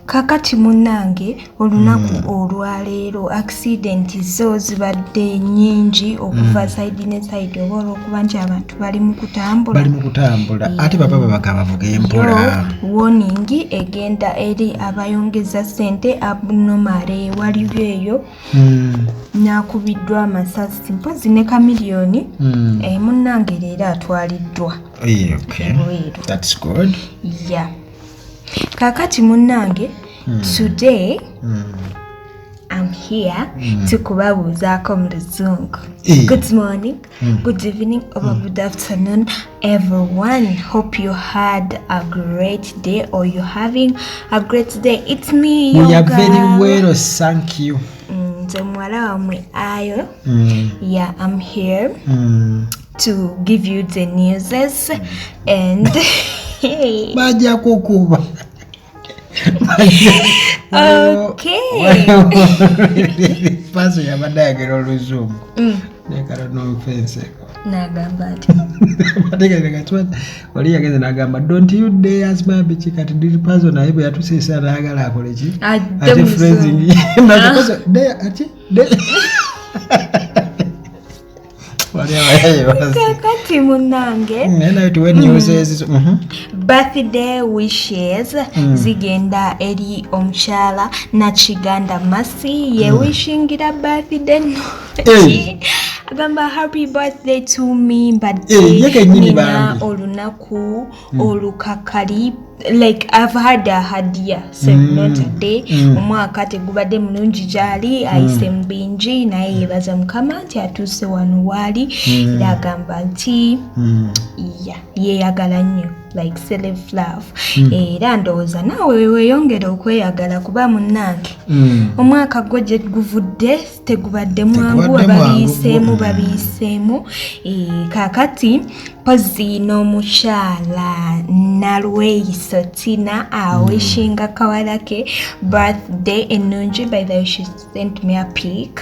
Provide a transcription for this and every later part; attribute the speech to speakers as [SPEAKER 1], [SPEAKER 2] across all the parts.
[SPEAKER 1] Kakati munnange, olunaku olwaleero accident zo zibadde nnyingi okuva side ne side, oba olwokuba nti abantu bali mu kutambula.
[SPEAKER 2] Bali mu kutambula, ate baba babagamba bavuge empola.
[SPEAKER 1] Yo warning egenda eri abayongeza ssente abnormal. Waliwo eyo n'akubiddwa amasasi, mpozi ne Chameleone. Munnange, leero atwaliddwa ebweru.
[SPEAKER 2] That's good.
[SPEAKER 1] Ya, kakati munnange, today I'm here tukubabuuzaako mu Luzungu. Good morning, good evening or good afternoon, everyone. Hope you had a great day or you're having a great day. It's me, your
[SPEAKER 2] We are
[SPEAKER 1] girl.
[SPEAKER 2] Very well, thank you.
[SPEAKER 1] Nze muwala wammwe Ayo. Yeah, I'm here to give you the newses and
[SPEAKER 2] Bajja kukuba.
[SPEAKER 1] Okay.
[SPEAKER 2] Paso yabadde ayogera Oluzungu nekala nonfenseko.
[SPEAKER 1] Nagamba ati
[SPEAKER 2] Wali yagenze nagamba, "Don't you dare smile," biki. Kati diri paso naye bwe yatusiisa nayagala akole ki?
[SPEAKER 1] Adde
[SPEAKER 2] Ate
[SPEAKER 1] mu
[SPEAKER 2] phrasing. Nakoso dare ati dare wali abayaye basi.
[SPEAKER 1] Kakati munnange,
[SPEAKER 2] Naye naye tuwe news ezizo.
[SPEAKER 1] Birthday wishes zigenda eri omukyala Nakiganda Masi, yewishingira birthday
[SPEAKER 2] Hey.
[SPEAKER 1] Agamba, "Happy birthday to me." Mbadde
[SPEAKER 2] Eh, ye kennyini.
[SPEAKER 1] nina
[SPEAKER 2] Bambi.
[SPEAKER 1] olunaku olukakali, like I've had a hard year, so not a day. Omwaka tegubadde mulungi gyali, ayise mu bingi, naye yebaza Mukama nti atuuse wano waali. Era agamba nti ya yeeyagala nnyo, like self love. Era ndowooza naawe weeyongera okweyagala, kuba munnange, omwaka gwo gye guvudde tegubadde mwangu.
[SPEAKER 2] Tegubadde mwangu.
[SPEAKER 1] Babiyiseemu, babiyiseemu. Kaakati pozi n'omukyala Nalweyiso Tina awishinga kawala ke birthday ennungi. By the way, she sent me a pic.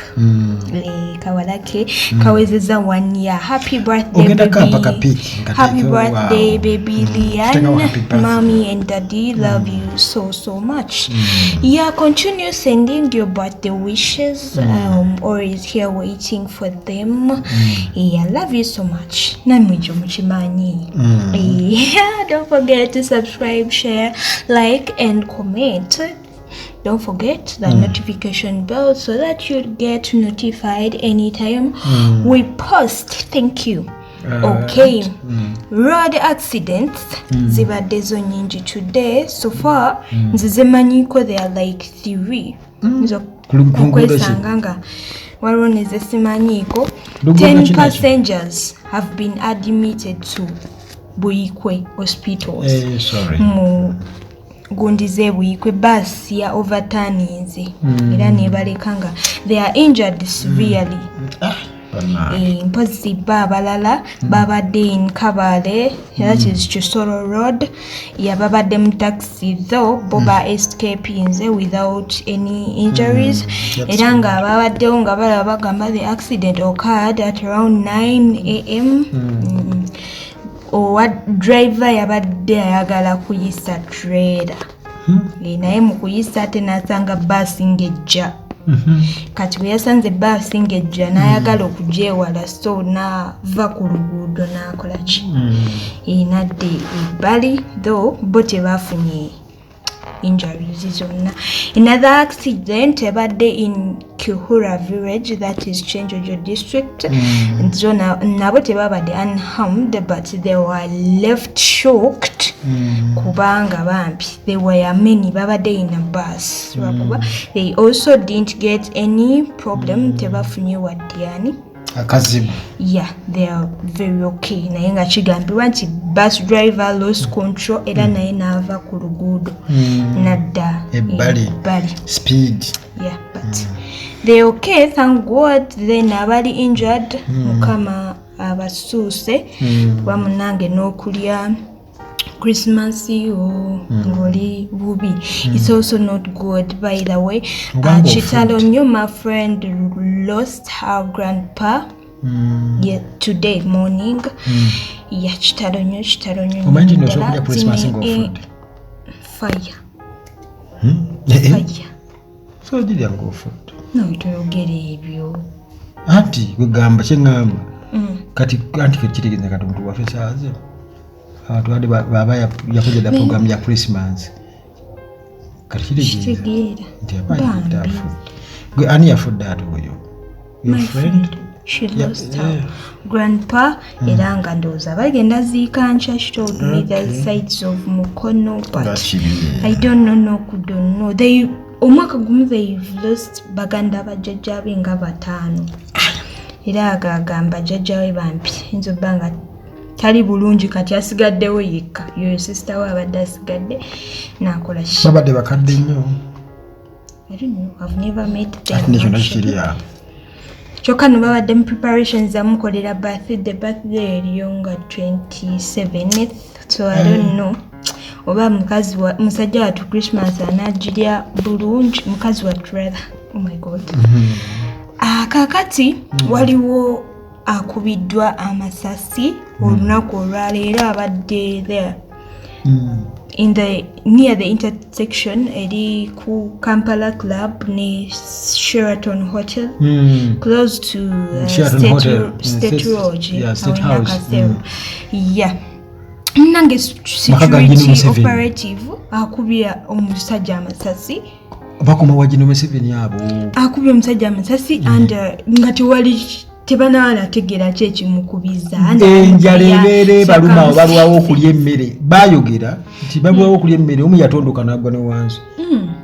[SPEAKER 1] Kawala ke kawezeza one year. Happy birthday,
[SPEAKER 2] Ogenda
[SPEAKER 1] baby.
[SPEAKER 2] kampa ka pic, nga
[SPEAKER 1] Happy
[SPEAKER 2] teekawo,
[SPEAKER 1] birthday,
[SPEAKER 2] wow.
[SPEAKER 1] baby Lian.
[SPEAKER 2] Teekawo happy birthday.
[SPEAKER 1] Mommy and daddy love you so so much. Yeah, continue sending your birthday wishes. Always here waiting for them. Yeah, love you so much. Namwe gyo mukimanyi. Yeah, don't forget to subscribe, share, like and comment. Don't forget the notification bell so that you get notified anytime we post. Thank you. Okay, road accidents zibadde zo nyingi today. So far nze zemanyiko, they are like three. Nza
[SPEAKER 2] Ku nguudo ki?
[SPEAKER 1] okwesanga nga waliwo nezesimanyiiko.
[SPEAKER 2] Luguudo
[SPEAKER 1] 10
[SPEAKER 2] ki nakyo?
[SPEAKER 1] Passengers have been admitted to Buikwe hospitals.
[SPEAKER 2] Eh, sorry.
[SPEAKER 1] Mu gundi z'eBuyikwe, baasi ya overturninze era nebaleka nga they are injured severely.
[SPEAKER 2] Ah, bannange.
[SPEAKER 1] Mpozi bo abalala babadde in Kabale, that is Kisoro Road. Yababadde mu taxi, though bo ba escapinze without any injuries.
[SPEAKER 2] That's
[SPEAKER 1] Era nga babaddewo nga balaba bagamba the accident occurred at around 9 a.m. Owa driver yabadde ayagala kuyisa trailer. Naye mu kuyisa ate n'asanga baasi ng'ejja. Kati bwe yasanze baasi ng'ejja n'ayagala okugyewala, so n'ava ku luguudo n'akola ki? N'adda ebbali, though bo tebafunye injuries zonna. Another accident ebadde in Kihura village, that is Kyenjojo district. So nabo tebabadde unharmed, but they were left shocked kubanga bambi they were many, babadde in a bus. Lwakuba they also didn't get any problem, tebafunye wadde ani
[SPEAKER 2] Akazibu.
[SPEAKER 1] Yeah, they are very okay, naye nga kigambibwa nti bus driver lost control era naye n'ava ku luguudo nadda
[SPEAKER 2] Ebbali.
[SPEAKER 1] Ebbali.
[SPEAKER 2] Speed.
[SPEAKER 1] Yeah, but they okay, thank God. Then abali injured, Mukama abasuuse, kuba munange n'okulya Christmas yo ng'oli bubi, it's also not good, by the way.
[SPEAKER 2] Obanga
[SPEAKER 1] Kitalo
[SPEAKER 2] ofudde.
[SPEAKER 1] nnyo, my friend lost her grandpa, yeah, today morning. Yeah, kitalo nnyo, kitalo nnyo
[SPEAKER 2] Omanyi nti
[SPEAKER 1] nnyo
[SPEAKER 2] osobola
[SPEAKER 1] ddala.
[SPEAKER 2] okulya Christmas
[SPEAKER 1] Zini,
[SPEAKER 2] ng'ofudde?
[SPEAKER 1] Fire.
[SPEAKER 2] Eh, eh.
[SPEAKER 1] Fire.
[SPEAKER 2] Sogirya ngaofudde.
[SPEAKER 1] No, toyogera ebyo.
[SPEAKER 2] Anti kwegamba kyeŋŋamba kati anti kitegeeza kati omuntu waffe saaze abantu badde baba yakoze dda program ya Christmas, kati kitegeeza
[SPEAKER 1] Kitegeera.
[SPEAKER 2] nti aba
[SPEAKER 1] Bambi.
[SPEAKER 2] afudde. Gwe ani yafudde ate oyo? Your
[SPEAKER 1] My
[SPEAKER 2] friend?
[SPEAKER 1] friend, she
[SPEAKER 2] Yeah,
[SPEAKER 1] lost her grandpa, era nga ndowooza bagenda ziika nkya. She told me the sides of Mukono, but
[SPEAKER 2] Kibi.
[SPEAKER 1] I don't know, no, don't know. They omwaka gumu they've lost baganda bajjajja be nga bataano, era agagamba jjajja we bampi yinza obba nga tali bulungi, kati asigaddewo yekka, yoyo sister we abadde asigadde nakola ki.
[SPEAKER 2] Babadde bakadde nnyo?
[SPEAKER 1] I don't know. I've never met them,
[SPEAKER 2] Ate nekyona
[SPEAKER 1] actually.
[SPEAKER 2] kikiri awo.
[SPEAKER 1] Kyokka no babadde mu preparations zamukolera birthday, birthday eriyo nga 27th, so I don't know oba mukazi wa musajja wattu Christmas anagirya bulungi, mukazi wattu rather. Oh my God. Ah, kaakati waliwo akubiddwa amasasi olunaku olwaleero, abadde there in the near the intersection eri ku Kampala Club ne Sheraton Hotel, close to
[SPEAKER 2] Sheraton
[SPEAKER 1] State,
[SPEAKER 2] Hotel.
[SPEAKER 1] State Lodge,
[SPEAKER 2] Yeah, State
[SPEAKER 1] awo
[SPEAKER 2] House.
[SPEAKER 1] Nakasero. Yeah, nange
[SPEAKER 2] Maka ga General
[SPEAKER 1] security
[SPEAKER 2] Museveni.
[SPEAKER 1] operative akubye omusajja amasasi.
[SPEAKER 2] Bakoma wa General Museveni abo.
[SPEAKER 1] Akubye omusajja amasasi and nga tewali, tebanaanategeera ki ekimukubiza.
[SPEAKER 2] Enjala ebeera ebaluma awo, balwawo okulya emmere. Bayogera nti balwawo okulya emmere, omu yatondoka n'agwa ne wansi.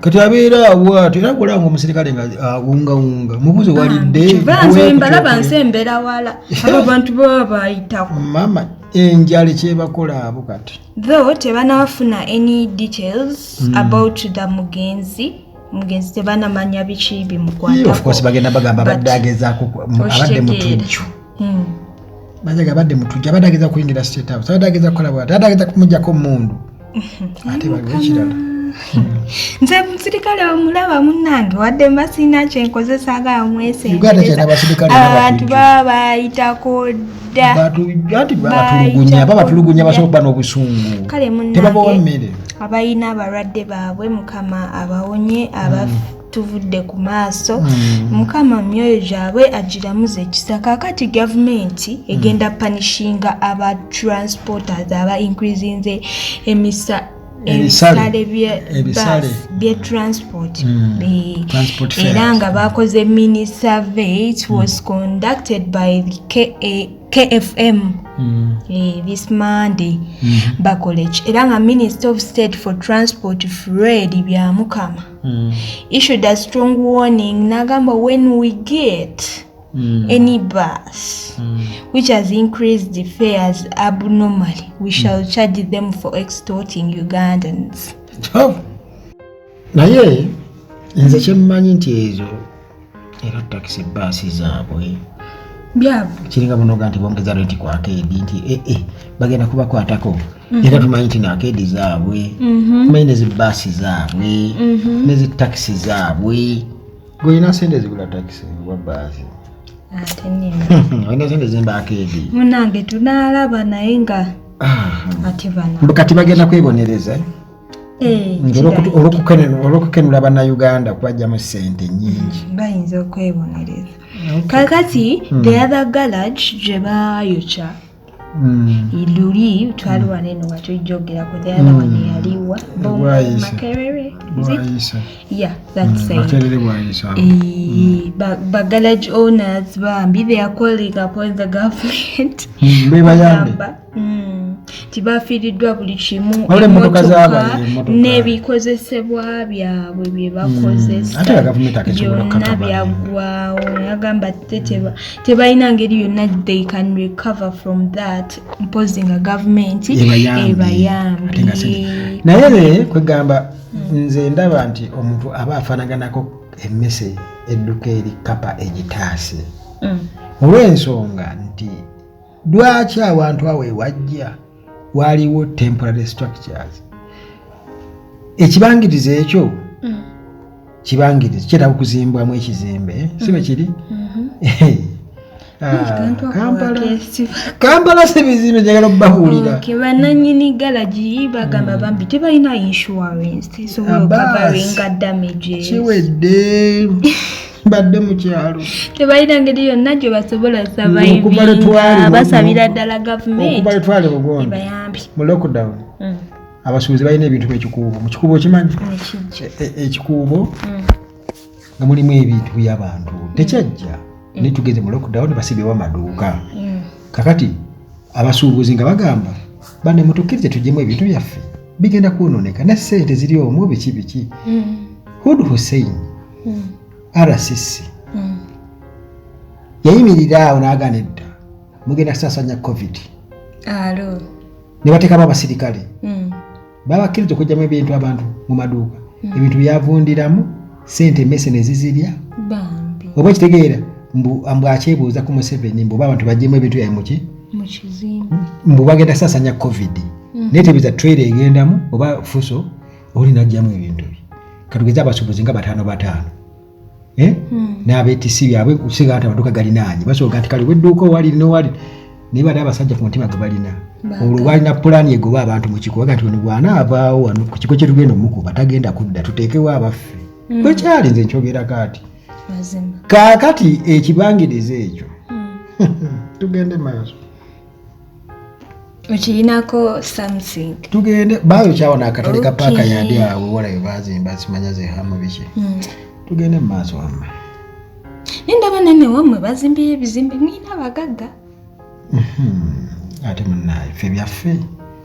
[SPEAKER 2] Kati abeera awo ate era golaba nga omusirikale nga awungawunga, mubuuze walidde?
[SPEAKER 1] Nze mbalaba nsembera wala, abo abantu baba bayitako.
[SPEAKER 2] Mama, enjala ekyebakola abo kati.
[SPEAKER 1] Though tebanafuna any details about the mugenzi, mugenzi tebanamanya biki
[SPEAKER 2] Ye, of course
[SPEAKER 1] bimukwatako.
[SPEAKER 2] bagenda bagamba abadde agezaako abadde
[SPEAKER 1] Okitegeera.
[SPEAKER 2] mutujju. Bajaga abadde mutujju, abadde ageza kuyingira State House, abadde ageza kukola bwati, abadde ageza kumugjako mundu, ate waliwo ekirala.
[SPEAKER 1] Nze musirikale omulaba munnange, wadde mba sirina kyenkozesa nga
[SPEAKER 2] Uganda kyalina abasirikale
[SPEAKER 1] abantu
[SPEAKER 2] n'abatujju.
[SPEAKER 1] baba bayitako dda.
[SPEAKER 2] Anti babatulugunya, babatulugunya, basobola okuba n'obusungu.
[SPEAKER 1] Kale
[SPEAKER 2] Tebabawa
[SPEAKER 1] munnange,
[SPEAKER 2] mmere.
[SPEAKER 1] abalina abalwadde baabwe, Mukama abawonye, abatuvudde ku maaso, Mukama myoyo gyabwe agiramuza ekisa. Kaakati gavumenti egenda punishinga aba transporters aba increasinze emisa
[SPEAKER 2] Ebisale.
[SPEAKER 1] ebisale bye
[SPEAKER 2] Ebisale.
[SPEAKER 1] bus, bye transport.
[SPEAKER 2] Transport fares.
[SPEAKER 1] Era nga bakoze mini survey, it was conducted by the KFM this Monday. Bakola ki? Era nga Minister of State for Transport Fred Byamukama issued a strong warning, nagamba when we get any bus which has increased the fares abnormally, we shall charge them for extorting Ugandans.
[SPEAKER 2] Oh. Naye nze kyemmanyi nti ezo era takisi baasi zaabwe.
[SPEAKER 1] Byabwe.
[SPEAKER 2] Kiringa bunoga nti bongeza renti ku arcade nti ee bagenda kubakwatako, era tumanyi nti arcade zaabwe, tumanyi nezi baasi zaabwe, nezi takisi zaabwe. Gweolina sente zigula takisi oba baasi?
[SPEAKER 1] Ate nina.
[SPEAKER 2] Olina sente zimba arcade?
[SPEAKER 1] Munange, tunaalaba, naye nga ate bano
[SPEAKER 2] Mbu kati bagenda kwebonereza, eh?
[SPEAKER 1] Eh,
[SPEAKER 2] Nti olw'okukenula bannayuganda kubajjamu sente nyingi.
[SPEAKER 1] Bayinza okwebonereza. Kakati the other garage gye baayokya luli twali wano eno nga tujjogerako, the other one yaliwa
[SPEAKER 2] Bwayise.
[SPEAKER 1] Makerere, is it?
[SPEAKER 2] Bwayise.
[SPEAKER 1] Yeah, that side.
[SPEAKER 2] Makerere Bwayise awo.
[SPEAKER 1] Eh, ba garage owners bambi, they are calling upon the government.
[SPEAKER 2] Bebayambe.
[SPEAKER 1] Bagamba, tibafiiriddwa buli kimu.
[SPEAKER 2] Wabula emmotoka
[SPEAKER 1] emmotoka
[SPEAKER 2] zaabwe, emmotoka.
[SPEAKER 1] N'ebikozesebwa byabwe bye bakozesa
[SPEAKER 2] Ate era gavumenti akesobola
[SPEAKER 1] byonna
[SPEAKER 2] okukakaba.
[SPEAKER 1] byaggwawo. Yagamba tebalina ngeri yonna they can recover from that, mpozi nga gavumenti
[SPEAKER 2] Ebayambye. Ate nga
[SPEAKER 1] ebayambye.
[SPEAKER 2] Naye kwegamba nze ndaba nti omuntu aba afaanaganako emmese edduka eri kapa egitaase, olw'ensonga nti lwaki awantu awo ewajja waliwo temporary structures, ekibangirizo ekyo kibangirizo kyetaaga okuzimbwamu ekizimbe, si bwe kiri? Ah, Kampala si bizimbe, njagala okubabuulira.
[SPEAKER 1] Bannannyini galagi bagamba bambi tebalina insurance esobola okucoveringa damages.
[SPEAKER 2] Kiwedde, mbadde mu kyalo.
[SPEAKER 1] Tebalina ngeri yonna gye basobola
[SPEAKER 2] Okuva lwe twali
[SPEAKER 1] survivinga, basabira ddala gavumenti
[SPEAKER 2] okuva lwe twali bugondi
[SPEAKER 1] ebayambi.
[SPEAKER 2] mu lockdown, abasuubuzi balina ebintu mu ekikuubo. Mu kikuubo kimanyi?
[SPEAKER 1] Ekijja.
[SPEAKER 2] Ekikuubo nga mulimu ebintu by'abantu tekyajja, naye tugeze mu lockdown basibyewo amaduuka. Kakati abasuubuzi nga bagamba, "Bane, mutukkirize tuggyemu ebintu byaffe, bigenda kwonooneka ne ssente ziri omwo, biki biki." Hud Hussein RCC yayimirira awo n'agaana, "Edda mugenda kusaasanya COVID."
[SPEAKER 1] Alo.
[SPEAKER 2] Ne bateekamu abasirikale. Babakkiriza okugyamu ebintu abantu mu maduuka, ebintu byavundiramu, sente emmese ne zizirya.
[SPEAKER 1] Bambi.
[SPEAKER 2] Oba okitegeera, mbu akyebuuza ku Museveni, mbu oba abantu baggyemu ebintu byabwe muki?
[SPEAKER 1] Mu kizimbe.
[SPEAKER 2] Mbu bagenda kusaasanya COVID. Naye tebiza trailer egendamu oba fuso oli najjamu ebintu bye. Katugeze abasuubuzi nga bataano bataano, eh? N'abeetisi byabwe kusiga nti amaduuka galinaanye, basobola nti kale wedduuka owali nowali, naye bali abasajja ku mutima gwe balina. Olwo balina pulaani egoba abantu mu kiko, baga nti ono bw'anaavaawo wano ku kiko kyetugenda omukuba tagenda kudda, tuteekewo abaffe. Bwekyali nze nkyogerako ati.
[SPEAKER 1] Mazima.
[SPEAKER 2] Kaakati ekibangiriza ekyo, tugende maaso.
[SPEAKER 1] Okirinako something?
[SPEAKER 2] Tugende baayokyawo n'akatale ka paaka yadi awo wala bwe bazimba, simanya zehamu biki. Tugende mu maaso wamma.
[SPEAKER 1] Naye ndaba nene wammwe bazimbyeyo ebizimbe, mulina abagagga.
[SPEAKER 2] Ate munnaye ffe byaffe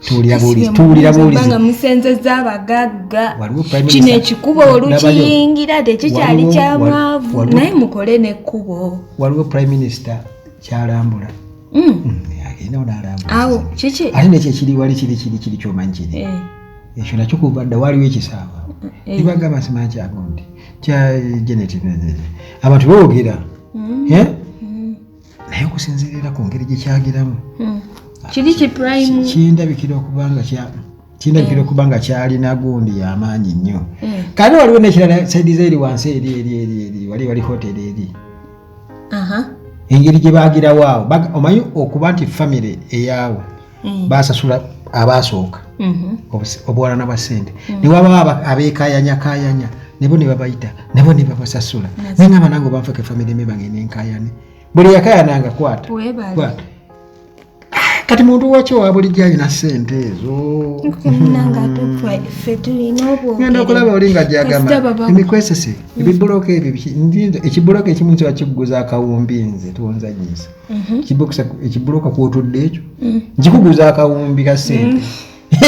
[SPEAKER 2] tuwulira buwulizi, tuwulira buwulizi.
[SPEAKER 1] Nga musenzeza abagagga.
[SPEAKER 2] Waliwo Prime
[SPEAKER 1] Kino
[SPEAKER 2] Minister-
[SPEAKER 1] ekikubo
[SPEAKER 2] Ndabayo.
[SPEAKER 1] olukiyingira tekikyali kya mwavu. Naye mukole n'ekkubo.
[SPEAKER 2] Waliwo Prime Minister kyalambula. Agendawo n'alambula.
[SPEAKER 1] Awo kiki?
[SPEAKER 2] Ate nekyo ekiri wali kiri kyomanyi kiri ekyo nakyo kuva dda waliwo ekisaawa. Nibagamba simanyi kyagundi kya Janet, abantu boogera. Eh? Naye okusinziirira ku ngeri gye kyagiramu,
[SPEAKER 1] Kiri ki prime?
[SPEAKER 2] Kindabikira okuba nga kyalina gundi y'amaanyi nnyo. Kale waliwo n'ekirala, side eri wansi eri wali hoteri eri, engeri gye baagirawo awo, omanyi okuba nti famire eyaawo basasula abaasooka obuwalana bwa ssente, ne wabawo abeekayanyakayanya nebo ne babayita nabo ne babasasula. Naye ngamba nange oba nfeke famire me bange nenkayane, buli yakayananga kwata.
[SPEAKER 1] Weebale.
[SPEAKER 2] Kwata. Ah, kati muntu wakyo wa bulijjo alina ssente ezo?
[SPEAKER 1] Munange, ate ffe tulina obwogere.
[SPEAKER 2] Ngenda okulaba oli nga
[SPEAKER 1] Kasita
[SPEAKER 2] gyagamba emikwesese ebibuloka ebyo ekibuloka ekimu nsobola kikuguza akawumbi, nze tonzanyisa. Ekibuloka kwotudde ekyo nkikuguza akawumbi ka ssente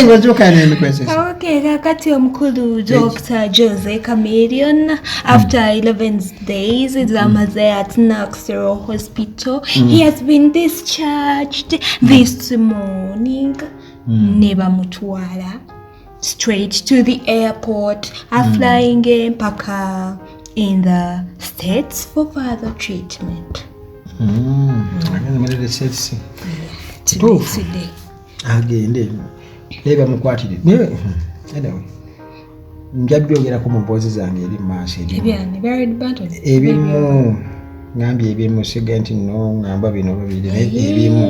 [SPEAKER 2] nga kyokana emikwesese.
[SPEAKER 1] Okay, kakati omukulu Dr. Jose Chameleone, after 11 days zamaze at Nakasero Hospital, he has been discharged this morning. Ne bamutwala straight to the airport, flying mpaka in the States for further treatment.
[SPEAKER 2] Agende mu States.
[SPEAKER 1] Today,
[SPEAKER 2] Tuufu.
[SPEAKER 1] today.
[SPEAKER 2] Agende naye bamukwatire. Naye anyway, nja byogerako mu mboozi zange eri mu maaso eri.
[SPEAKER 1] Ebyani Barry Banton?
[SPEAKER 2] Ebimu ngambye, ebimu siga nti no ngamba bino babiri, naye ebimu.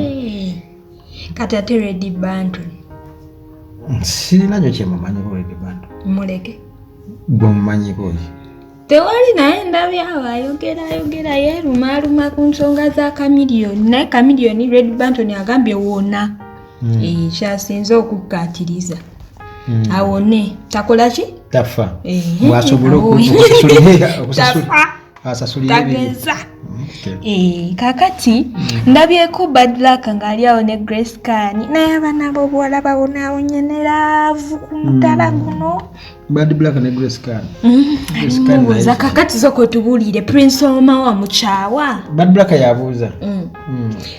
[SPEAKER 1] Kati ate Red Banton?
[SPEAKER 2] Sirina nyo kyemumanyiko Red Banton.
[SPEAKER 1] Muleke.
[SPEAKER 2] Gwe mumanyiko ki?
[SPEAKER 1] Tewali, naye ndabye awo ayogera ayogera, yeerumaaluma ku nsonga za Chameleone, naye Chameleone, Red Banton agambye wona. Eh, kyasinze okukkaatiriza awone, takola ki?
[SPEAKER 2] Tafa.
[SPEAKER 1] Ehe,
[SPEAKER 2] Bwasobola
[SPEAKER 1] Tafa.
[SPEAKER 2] asasulire ebiri.
[SPEAKER 1] Tageza.
[SPEAKER 2] Okay.
[SPEAKER 1] Eh, kakati ndabyeko Bad Black ng'ali awo ne Grace Khan, naye abaana b'obuwala bawonaawonye ne love ku mutala guno.
[SPEAKER 2] Bad Black ne Grace Khan. Grace Khan
[SPEAKER 1] Mubuuza
[SPEAKER 2] naye-
[SPEAKER 1] kakati soka otubuulire, Prince Omar wamukyawa?
[SPEAKER 2] Bad Black yabuuza.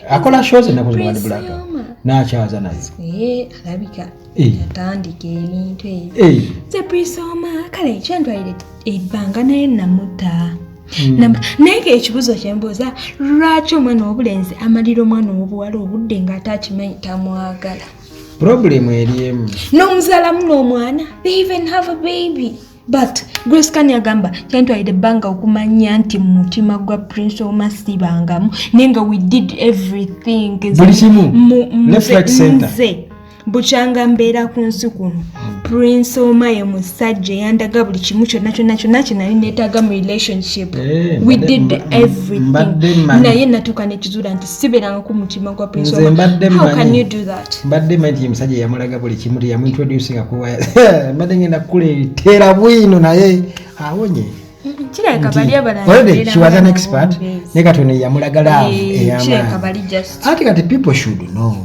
[SPEAKER 2] Akola shows ennaku zino Bad
[SPEAKER 1] Prince
[SPEAKER 2] Black.
[SPEAKER 1] Omar.
[SPEAKER 2] N'akyaza naye.
[SPEAKER 1] Eh, alabika yatandika ebintu ebyo. Nze Prince Omar kale ekyantwalire ebbanga naye namuta. Naye nga ekibuuzo kyembuuza, lwaki omwana ow'obulenzi amalira omwana ow'obuwala obudde ng'ate akimanyi tamwagala?
[SPEAKER 2] Problem eri emu.
[SPEAKER 1] N'omuzaalamu n'omwana, they even have a baby. But Grace Khan yagamba, kyantwalidde ebbanga okumanya nti mu mutima gwa Prince Omar sibangamu, naye nga we did everything.
[SPEAKER 2] Buli kimu. Left, right, center.
[SPEAKER 1] Nze bukyanga mbeera ku nsi kuno, Prince Omar ye musajja eyandaga buli kimu kyonna kyonna kyonna kye nali neetaaga mu relationship. We did everything,
[SPEAKER 2] Mbadde mmanyi.
[SPEAKER 1] naye natuuka nekizuula nti sibeeranga ku mutima gwa Prince
[SPEAKER 2] Nze
[SPEAKER 1] Omar.
[SPEAKER 2] mbadde
[SPEAKER 1] How can
[SPEAKER 2] mmanyi.
[SPEAKER 1] you do that?
[SPEAKER 2] Mbadde manyi nti ye musajja yamulaga buli kimu, teyamuintroducinga kuwa. Mbadde ngenda kukuleetera bwino, naye awonye.
[SPEAKER 1] Kirabika bali abalala
[SPEAKER 2] Already
[SPEAKER 1] babeera
[SPEAKER 2] she was an
[SPEAKER 1] nga
[SPEAKER 2] expert.
[SPEAKER 1] nabo.
[SPEAKER 2] Naye katono yamulaga love
[SPEAKER 1] Kirabika
[SPEAKER 2] ey'amaanyi.
[SPEAKER 1] bali just
[SPEAKER 2] Ate kati people should know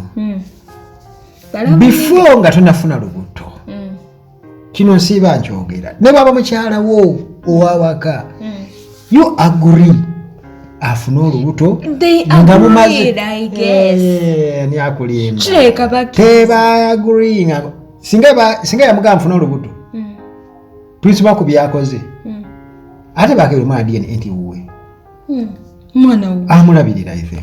[SPEAKER 2] before nga tonafuna lubuto. Kino nsiiba nkyogera ne bwaba mukyala wo owawaka, you agree afune olubuto
[SPEAKER 1] They
[SPEAKER 2] nga bumaze.
[SPEAKER 1] agreed, I guess.
[SPEAKER 2] Ani akulimba?
[SPEAKER 1] Kirabika baki
[SPEAKER 2] Tebaagreeinga. Singa yamugamba nfune olubuto, Prince ku byakoze, ate bakebera omwana DNA nti wuwe.
[SPEAKER 1] Mwana wo.
[SPEAKER 2] Amulabirira. I think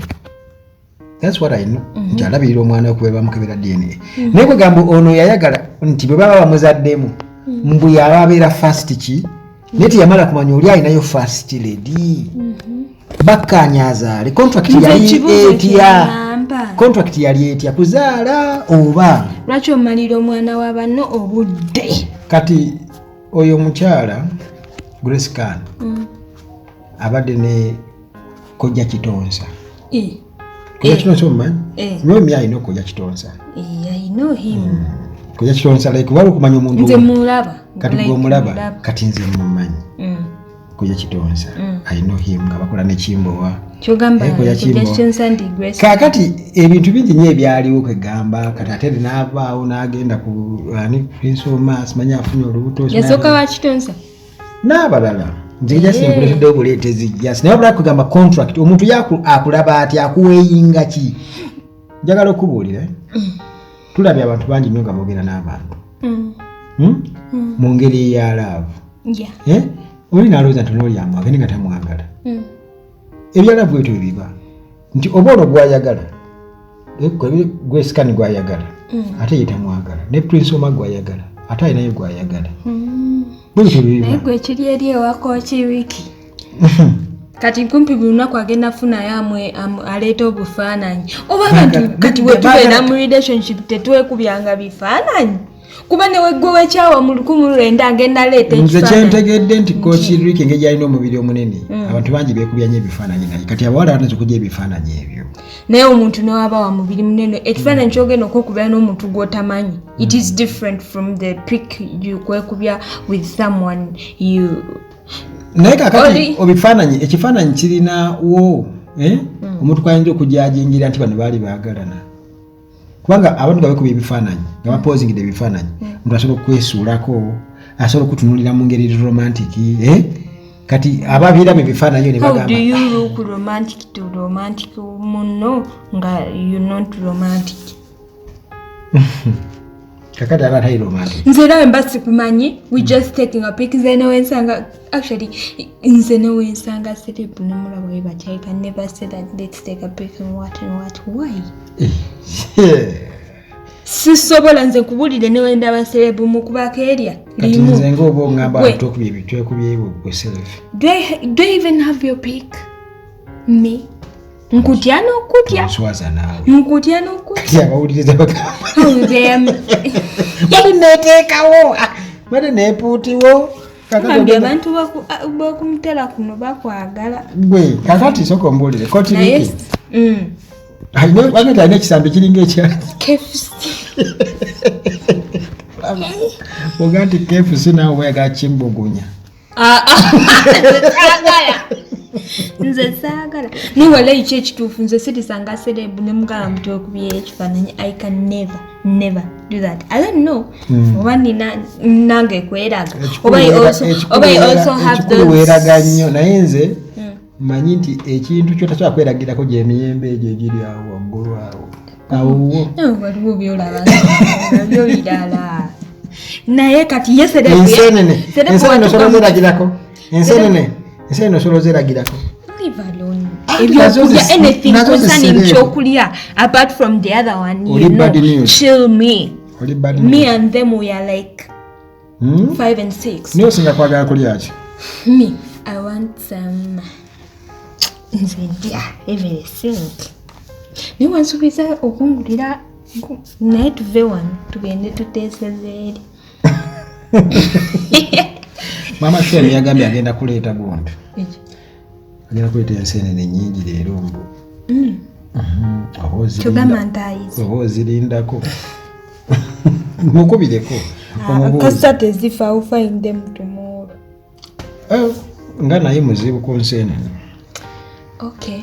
[SPEAKER 2] that's what I know, nti alabirira omwana we kuba bamukebera DNA. Naye kwegamba ono yayagala nti bwe baba bamuzaddemu, mbu yaba abeera first ki, naye teyamala kumanya oli alinayo first lady. Bakkaanya azaale. Contract
[SPEAKER 1] Nze
[SPEAKER 2] yali
[SPEAKER 1] ekibuuzo
[SPEAKER 2] etya?
[SPEAKER 1] kyengamba,
[SPEAKER 2] Contract yali etya? Kuzaala oba?
[SPEAKER 1] Lwaki omalira omwana wa banno obudde?
[SPEAKER 2] Kati oyo omukyala Grace Khan abadde ne Kojja Kitonsa. Kojja Kitonsa omumanyi? Nyomi alina okojja Kitonsa.
[SPEAKER 1] I know him.
[SPEAKER 2] Kojja Kitonsa, like wali okumanya omuntu
[SPEAKER 1] Nze mulaba.
[SPEAKER 2] Kati
[SPEAKER 1] Like,
[SPEAKER 2] gwe omulaba.
[SPEAKER 1] mulaba.
[SPEAKER 2] Kati nze mumanyi. Kojja Kitonsa, I know him, nga bakola nekimbowa.
[SPEAKER 1] Kyogamba
[SPEAKER 2] Kojja
[SPEAKER 1] Kojja
[SPEAKER 2] Kimbowa.
[SPEAKER 1] Kitonsa ndi Grace.
[SPEAKER 2] Kaakati ebintu bingi nnyo ebyaliwo. Kwegamba kati ate n'avaawo n'agenda ku ani, Prince Omar, simanyi afunye olubuto, simanyi
[SPEAKER 1] Yasooka wa Kitonsa.
[SPEAKER 2] N'abalala. Nze just nkuleeteddewo buleetezi just, naye obula kugamba contract omuntu akulaba atya, akuweeyinga ki? Njagala okubuulira, tulabye abantu bangi nnyo nga boogera n'abantu, Mu ngeri eya love. Eh? Oli n'alowooza nti nooli amwagala, naye nga tamwagala. Ebya love bwetyo biba nti oba ono gwayagala, Grace Khan gwayagala, ate ye tamwagala, ne Prince Omar gwayagala, ate alinayo gwayagala. Bwebityo
[SPEAKER 1] Naye
[SPEAKER 2] biba.
[SPEAKER 1] gwe kiri eri ewaka kiwiki kati kumpi buli lunaku agenda funayo amwe aleeta obufaananyi oba abantu. Kati wetubeera mu relationship tetwekubyanga bifaananyi, kuba newegwe wekyawa mu 1900 agenda leeta
[SPEAKER 2] Nze
[SPEAKER 1] ekifaananyi.
[SPEAKER 2] kyentegedde nti Coach Rick, engeri gyalina omubiri omunene, abantu bangi beekubya nnyo ebifaananyi naye. Kati abawala batandise okujja ebifaananyi ebyo.
[SPEAKER 1] Naye omuntu newaba wa mubiri munene, ekifaananyi kyogenda okwekubya n'omuntu gw'otamanyi, it is different from the pic you kwekubya with someone you
[SPEAKER 2] Naye kakati obifaananyi, ekifaananyi kirinawo, eh? Omuntu kwayinza okujajingira nti bano baali baagalana, kubanga abantu nga bekubya ebifaananyi, nga baposingidde ebifaananyi, omuntu asobola okwesuulako, asobola okutunulira mu ngeri romantic, eh? Kati ababeera mu bifaananyi ne
[SPEAKER 1] How do
[SPEAKER 2] bagamba
[SPEAKER 1] you look romantic to romantic muno nga you not romantic?
[SPEAKER 2] Kakati aba atali romantic.
[SPEAKER 1] Nze era mba sikumanyi, we just taking a pic. Nze newensanga, actually nze newensanga celeb nemulaba we batya, I can never say that let's take a pic and what and what. Why? Sisobola. Nze nkubulire, newendaba celeb mukubako erya
[SPEAKER 2] Kati
[SPEAKER 1] limu.
[SPEAKER 2] nze ngaoba oŋŋamba
[SPEAKER 1] Gwe.
[SPEAKER 2] twekubye twekubye gwe selfie.
[SPEAKER 1] Do I even have your pic? Me nkutya n'okutya.
[SPEAKER 2] Nswaza naawe.
[SPEAKER 1] Nkutya n'okutya.
[SPEAKER 2] Kati abawuliriza bagamba
[SPEAKER 1] Oh, damn.
[SPEAKER 2] bali neteekawo, bali nepuutiwo. Kakati
[SPEAKER 1] Bambi abantu bokumutala kuno bakwagala.
[SPEAKER 2] Gwe kakati sooka ombuulire koti.
[SPEAKER 1] Naye
[SPEAKER 2] Riki bagati alina ekisambi kiringa ekya
[SPEAKER 1] KFC.
[SPEAKER 2] Oga nti KFC, naawe wayagala kimbugunya.
[SPEAKER 1] Ah, ah, nze saagala, nze saagala. Naye walayi ki ekituufu, nze sirisanga celeb ne mugamba mutwekubyeyo ekifaananyi. I can never, never do that. I don't know oba nina nange kweraga oba oba I also have
[SPEAKER 2] Ekikulu
[SPEAKER 1] those
[SPEAKER 2] weeraga nnyo, naye nze manyi nti ekintu kyotasobola kweragirako gyemiyembe egyo egiri awo waggulu awo awowo.
[SPEAKER 1] Eh, waliwo byolaba nabyo birala, naye kati ye celeb
[SPEAKER 2] Ensenene,
[SPEAKER 1] celeb
[SPEAKER 2] ensenene osobola
[SPEAKER 1] watuuka mu-
[SPEAKER 2] ozeragirako? Ensenene, ensenene osobola ozeragirako?
[SPEAKER 1] Leave alone.
[SPEAKER 2] Ah,
[SPEAKER 1] Ebyokulya, anything
[SPEAKER 2] nazo
[SPEAKER 1] concerning
[SPEAKER 2] zisereebu.
[SPEAKER 1] kyokulya apart from the other one,
[SPEAKER 2] Oli
[SPEAKER 1] you
[SPEAKER 2] bad
[SPEAKER 1] know,
[SPEAKER 2] news.
[SPEAKER 1] chill me.
[SPEAKER 2] Oli bad
[SPEAKER 1] Me
[SPEAKER 2] news.
[SPEAKER 1] and them, we are like 5 and 6.
[SPEAKER 2] Naye osinga kwagala kulya ki?
[SPEAKER 1] Me, I want some, nze ndya everything, naye wansuubiza okungulira, naye tuve wano tugende tuteeseza eri.
[SPEAKER 2] Maama Shem yagambye agenda kuleeta gundi, agenda kuleeta ensenene nyingi leero mbu. Oba
[SPEAKER 1] Kyogamba ntayize.
[SPEAKER 2] Oba ozirindako, mukubireko omubuuze.
[SPEAKER 1] Kasita tezifa, I'll find them tomorrow.
[SPEAKER 2] Eh, nga naye muzibu ku nsenene.
[SPEAKER 1] Okay.